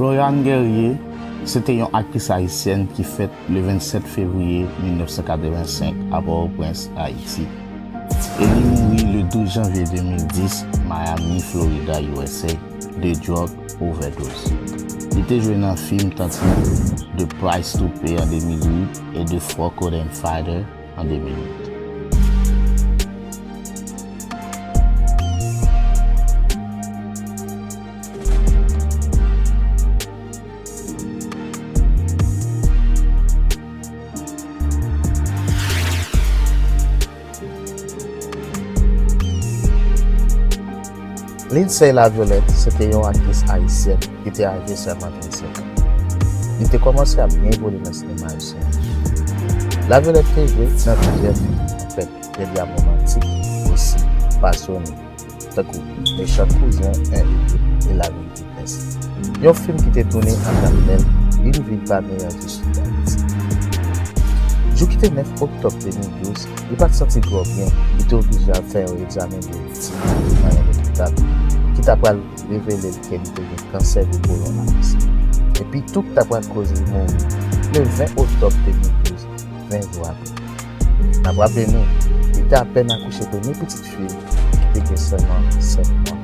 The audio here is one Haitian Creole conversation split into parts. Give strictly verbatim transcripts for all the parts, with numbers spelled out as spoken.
Floriane Guerrier se te yon aktris ayisyèn ki fèt le vennsèt fevriye mil nèf san katrevensenk a Pòtoprens, Ayiti, e li mouri le douz janvye de mil dis, Miami, Florida, U S A, de drug overdose. Li te jwe nan fim tankou The Price to Pay an de mil uit e The Four Codeine Fighter an de mil uit. Lindsay Laviolette se te yon aktris ayisyèn ki te aje sèlman trannsenk an. Li te kòmanse ap byen evoliye nan sinema ayisyen an. Laviolette te jwe nan plizyè fim, anfèt, de dram womantik osi pasyonan, tankou Mechan Kouzen, Un Litre e La Vie Fitness. Yon fim ki te tounen an Katnèl, youn vin pami meyè Ayiti. Jou ki te nèf oktòb de mil douz, li pa t santi kò l byen, li te oblije al fè yon egzamen de rutin nan yon lopital, ki ta pral revele l ke li te gen kansè de kolon laris. Epi tou ki ta pral koz li mouri le ven oktòb de mil douz, ven jou apre. N ap raple nou, li te apèn akouche premye pitit fi l, ki te gen sèlman senk mwa.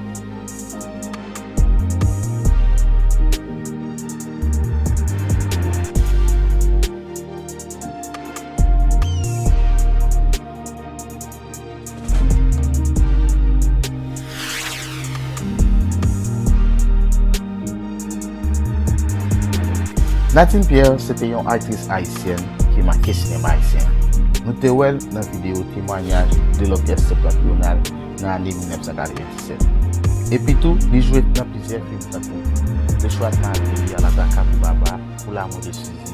Nadine Pierre se te yon aktris ayisyèn ki make sinema ayisyen an. Nou te wè l nan videyo temwayaj de lòkès Septentrional nan ane mil nèf san katreventisèt. Epi tou, li jwe nan plizyè fim tankou Le Choix de ma vie, A la traka pou Baba, Pour l'amour de Suzy.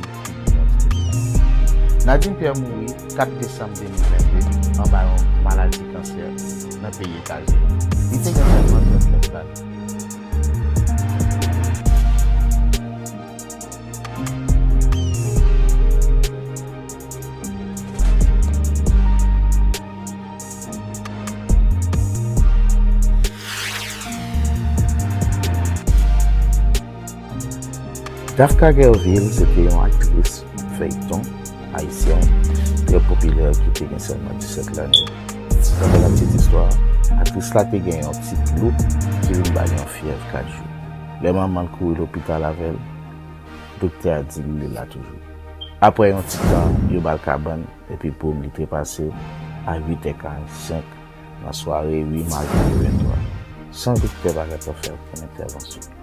Nadine Pierre mouri kat desanm de mil vennde anba yon maladi kansè nan peyi Etazini. Li te gen sèlman trannèf lane. Dafka Guerville se te yon aktris feyton ayisyèn trè popilè ki te gen sèlman disèt lane. Daprè lapitit istwa, aktris la te gen yon ti gloup ki vin ba l yon fyèv kat jou. Lè manman l kouri lopital avè l, doktè a di l li la toujou. Apre yon ti tan, yo ba l kabann, epi boum, li trepase a uit è karannsenk nan sware uit mas de mil venntwa, san doktè pa gentan fè okenn entèvansyon.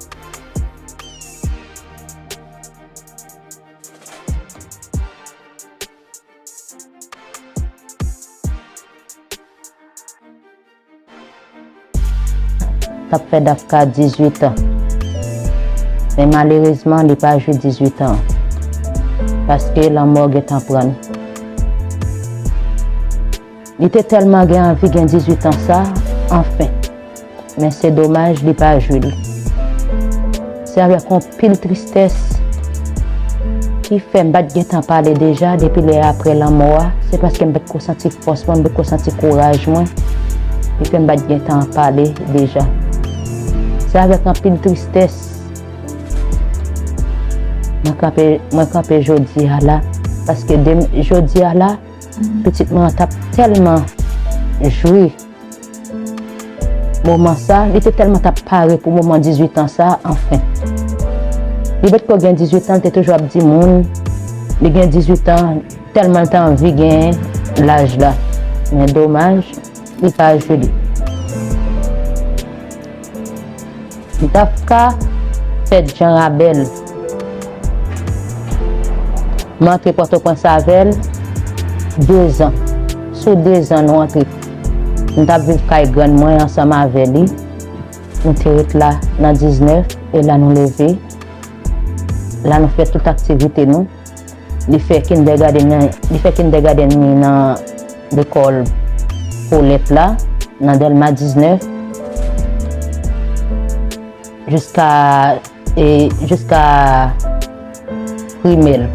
T ap fè Dafka dizuit an. Men malerezman, li pa jwi dizuit an. Paske lanmò gentan pran l. Li te tèlman gen anvi gen dizuit an sa, anfen. Men se domaj, li pa jwi l. Se avèk yon pil tristès ki fè m pa t gentan pale deja depi lè apre lanmò a. Se paske m pa t ko santi fòs mwen, m pa t ko santi kouraj mwen, ki fè m pa t gentan pale deja. Se avèk anpil tristès mwen kanpe, mwen kanpe jodi a la, paske de, jodi a la, pitit mwen an t ap tèlman jwi moman sa, li te tèlman t ap pare pou moman dizuit an sa, anfen. Li potko gen dizuit an, li te toujou ap di moun, li gen dizuit an, tèlman l te anvi gen laj la. Men domaj, li pa jwi li. Dafka fèt Jan Rabèl. M antre Pòtoprens avè l dezan. Sou dezan nou antre. M t ap viv kay grann mwen ansanm avè li. Nou te ret la nan diznèf, e la nou leve. La nou fè tout aktivite nou. Li fè kindergarten nan, li fè kindergarten li nan lekòl Polèt la, nan Dèlma diznèf, jiska, e, jiska primè l.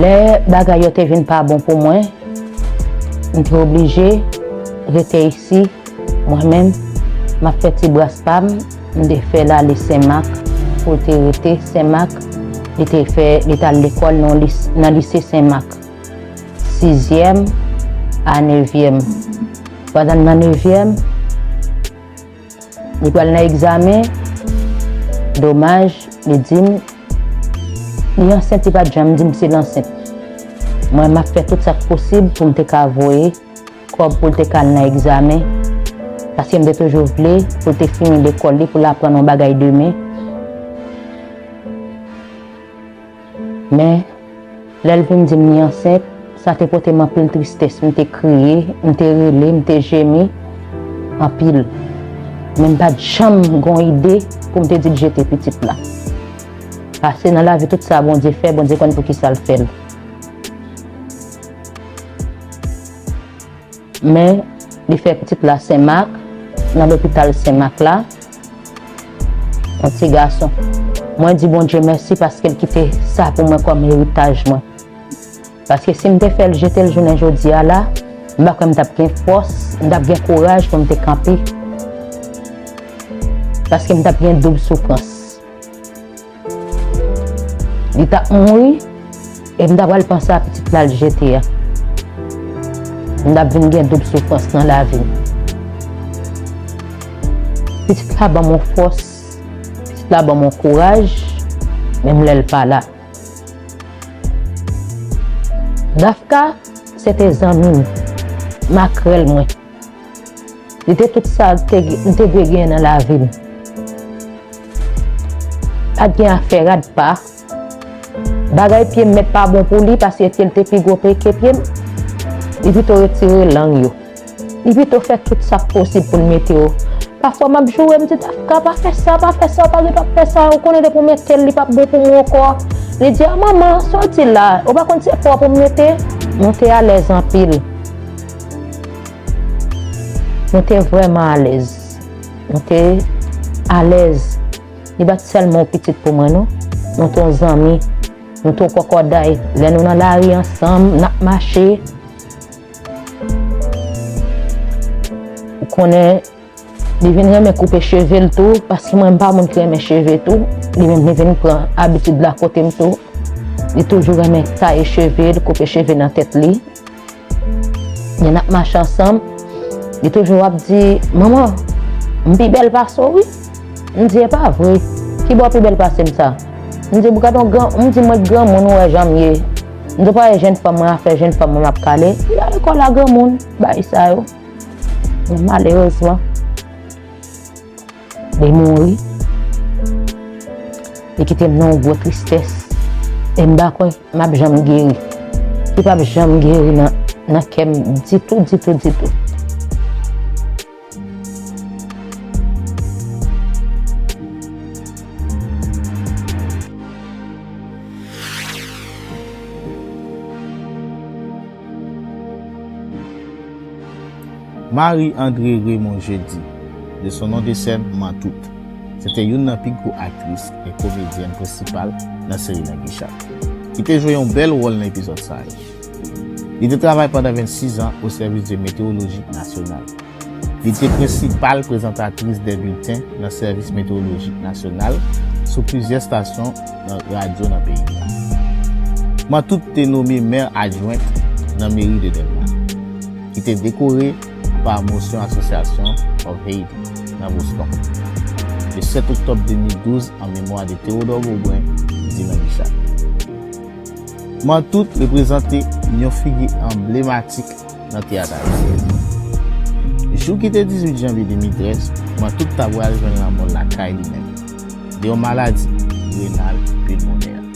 Lè bagay yo te vin pa bon pou mwen, m te oblije rete isi, mwen menm, M ap fè ti bras pa m, m te fè l ale Senmak, pou l te rete Senmak, li te fè, li t al lekòl nan lis-, nan lise Senmak, sizyèm a nevyèm. Pandan l nan nevyèm, li pral nan egzamen, domaj, li di m, li ansent, li pa t janm di m si l ansent. Mwen, m ap fè tout sa k posib pou m te ka voye kòb pou l te ka al nan egzamen, paske m te toujou vle pou l te fini lekòl li, pou l aprann yon bagay demen. Men, lè l vin di m li ansent, sa te pote m anpil tristès. M te kriye, m te rele, m te jemi anpil. Men m pa t janm gon ide pou m te di l jete pitit la. Paske nan lavi, tout sa Bondye fè, Bondye konn poukisa l fè l. Men, li fè pitit la Senmak, nan lopital Senmak la, yon ti gason. Mwen di Bondye mèsi paske l kite sa pou mwen kòm eritaj mwen. Paske si m te fè l jete l jounen jodi a la, m pa kwè m t ap gen fòs, m t ap gen kouraj pou m te kanpe. Paske m t ap gen doub soufrans. Li t ap mouri, e m ta pral panse a pitit la l jete a. M t ap vin gen doub soufrans nan lavi m. Pitit la ban m yon fòs, pitit la ban m yon kouraj, menm lè l pa la. Dafka, se te zanmi m, makrèl mwen. Li te tout sa te, m te dwe gen nan lavi m. Pa t gen afè rad pa. Bagay pye m mèt pa bon pou li, paske pye l te pi gwo pe-, ke pye m. Li pito retire lang yo. Li pito fè tout sa k posib pou l mete yo. Pafwa m ap joure, m di, "Dafka, pa fè sa, pa fè sa, ou pa gen dwa fè sa, ou konnen depi w mete l, li p ap bon pou mwen ankò." Li di, "A manman, sa w di la? Ou pa konn se pa w pou m mete?" Nou te alèz anpil. Nou te vrèman alèz. Nou te alèz. Li pa t sèlman yon pitit pou mwen, non. Nou te yon zanmi. Nou te yon kòkòday. Lè nou nan lari ansanm, n ap mache. Ou konnen, li vin renmen koupe cheve l tou, paske mwen, m pa moun ki renmen cheve tou. Li menm, li vin pran abitid la kote m tou. Li toujou renmen taye cheve l, koupe cheve nan tèt li. Lè n ap mache ansanm, li toujou ap di, "Manman, m pi bèl pase w, wi." M di, "E pa vre. Ki bò w pi bèl pase m sa?" M di, "Gad on gran," m di, "Mwen granmoun, ou wè jan m ye." M di, "Ou pa wè jèn fanm mwen, afè jèn fanm mwen m ap kale." Li al lekòl a granmoun, bagay sa yo. Men malerezman, li mouri. Li kite m nan yon gwo tristès. E m pa kwè m ap janm geri. Li p ap janm geri nan, nan kè m ditou, ditou, ditou. Marie André Raymond Jeudi, de son nom de scène Mantout, se te youn nan pi gwo aktris e komedyèn prensipal nan seri Nèg Richak. Li te jwe yon bèl wòl nan epizòd sa yo. Li te travay pandan vennsis an au service de météorologie nationale. Li te prensipal prezantatris de bilten nan Sèvis Metewolojik Nasyonal sou plizyè estasyon nan radyo nan peyi a. Mantout te nome mè adjwent nan meri de Dèlma. Li te dekore pa Motion Association of Haiti nan Boston, le sèt oktòb de mil douz, an memwa de Théodore Beaubrun, di Nèg Richak. Mantout reprezante yon figi anblematik nan teyat ayisyen. Jou ki te dizuit janvye de mil trèz, Mantout ta pral jwenn lanmò l lakay li menm, de yon maladi renal pilmonè.